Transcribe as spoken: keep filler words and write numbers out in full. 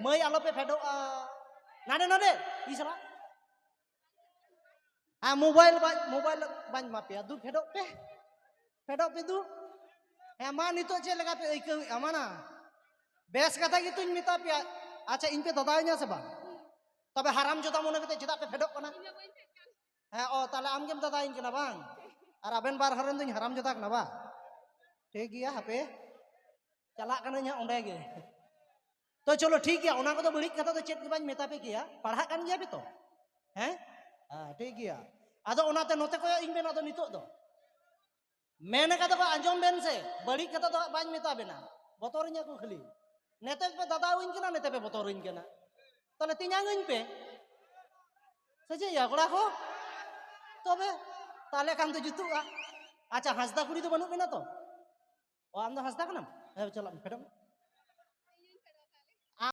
ᱢᱟᱹᱭ ᱟᱞᱚᱯᱮ ᱯᱷᱮᱰᱚᱜᱼᱟ᱾ ᱱᱟᱰᱮ ᱱᱟᱰᱮ ᱤᱧ ᱥᱟᱞᱟᱜ᱾ ᱟᱨ ᱢᱳᱵᱟᱭᱤᱞ ᱵᱟᱹᱧ ᱢᱳᱵᱟᱭᱤᱞ ᱵᱟᱹᱧ ᱮᱢᱟ ᱯᱮᱭᱟ᱾ ᱫᱩ ᱯᱷᱮᱰᱚᱜ ᱯᱮ᱾ ᱯᱷᱮᱰᱚᱜ ᱯᱮ ᱫᱩ᱾ ᱦᱮᱸ, ᱢᱟ ᱱᱤᱛᱚᱜ ᱪᱮᱫ ᱞᱮᱠᱟ ᱯᱮ ᱟᱹᱭᱠᱟᱹᱣᱮᱫᱼᱟ? ᱢᱟ ᱱᱟ, ᱵᱮᱥ ᱠᱟᱛᱷᱟ ᱜᱮᱛᱚᱧ ᱢᱮᱛᱟ ᱯᱮᱭᱟ᱾ ᱟᱪᱪᱷᱟ, ᱤᱧ ᱯᱮ ᱫᱟᱫᱟᱣᱤᱧᱟ ᱥᱮ ᱵᱟᱝ? ᱛᱚᱵᱮ ᱦᱟᱨᱟᱢ ᱡᱚᱫᱟ ᱢᱚᱱᱮ ᱠᱟᱛᱮ ᱪᱮᱫᱟᱜ ᱯᱮ ᱯᱷᱮᱰᱚᱜ ᱠᱟᱱᱟ? ᱦᱮᱸ, ᱚ, ᱛᱟᱦᱞᱮ ᱟᱢ ᱜᱮᱢ ᱫᱟᱫᱟᱭᱤᱧ ᱠᱟᱱᱟ ᱵᱟᱝ? ᱟᱨ ᱟᱵᱮᱱ ᱵᱟᱨ ᱦᱚᱲ ᱨᱮᱱ ᱫᱚᱧ ᱦᱟᱨᱟᱢ ᱡᱚᱫᱟ ᱠᱟᱱᱟ ᱵᱟᱝ? ᱴᱷᱤᱠ ᱜᱮᱭᱟ, ᱦᱟᱯᱮ ᱪᱟᱞᱟᱜ ᱠᱟᱹᱱᱟᱹᱧ ᱦᱟᱸᱜ ᱚᱸᱰᱮ ᱜᱮ᱾ ᱛᱚ ᱪᱚᱞᱚ ᱴᱷᱤᱠ ᱜᱮᱭᱟ, ᱚᱱᱟ ᱠᱚᱫᱚ ᱵᱟᱹᱲᱤᱡ ᱠᱟᱛᱷᱟ ᱫᱚ ᱪᱮᱫ ᱜᱮ ᱵᱟᱹᱧ ᱢᱮᱛᱟ ᱯᱮ ᱜᱮᱭᱟ, ᱯᱟᱲᱦᱟᱜ ᱠᱟᱱ ᱜᱮᱭᱟ ᱯᱮ ᱛᱚ? ᱦᱮᱸ? ᱦᱮᱸ, ᱴᱷᱤᱠ ᱜᱮᱭᱟ᱾ ᱟᱫᱚ ᱚᱱᱟᱛᱮ ᱱᱚᱛᱮ ᱠᱚᱭᱚᱜ ᱤᱧ ᱵᱮᱱ, ᱟᱫᱚ ᱱᱤᱛᱚᱜ ᱫᱚ ᱢᱮᱱ ᱠᱟᱫᱟ ᱠᱚ, ᱟᱸᱡᱚᱢ ᱵᱮᱱ ᱥᱮ, ᱵᱟᱹᱲᱤᱡ ᱠᱟᱛᱷᱟ ᱫᱚ ᱦᱟᱸᱜ ᱵᱟᱹᱧ ᱢᱮᱛᱟ ᱵᱮᱱᱟ, ᱵᱚᱛᱚᱨᱤᱧᱟ ᱠᱚ ᱠᱷᱟᱹᱞᱤ᱾ ᱱᱮᱛᱮ ᱯᱮ ᱫᱟᱫᱟᱣᱟᱹᱧ ᱠᱟᱱᱟ, ᱱᱮᱛᱮ ᱯᱮ ᱵᱚᱛᱚᱨᱟᱹᱧ ᱠᱟᱱᱟ, ᱛᱟᱦᱞᱮ ᱛᱮᱧᱟᱝᱟᱹᱧ ᱯᱮ ᱥᱮ ᱪᱮᱫ ᱭᱟ ᱠᱚᱲᱟ ᱠᱚ? ᱛᱚᱵᱮ ᱛᱟᱦᱞᱮ ᱠᱷᱟᱱ ᱫᱚ ᱡᱩᱛᱩᱜᱼᱟ᱾ ᱟᱪᱪᱷᱟ, ᱦᱟᱸᱥᱫᱟ ᱠᱩᱲᱤ ᱫᱚ ᱵᱟᱹᱱᱩᱜ ᱵᱮᱱᱟ ᱛᱚ? ᱚ, ᱟᱢ ᱫᱚ ᱦᱟᱸᱥᱫᱟ ᱠᱟᱱᱟᱢ? ᱦᱮᱸ, ᱪᱟᱞᱟᱜ ᱢᱮ, ᱯᱷᱮᱰᱚᱜ ᱢᱮ᱾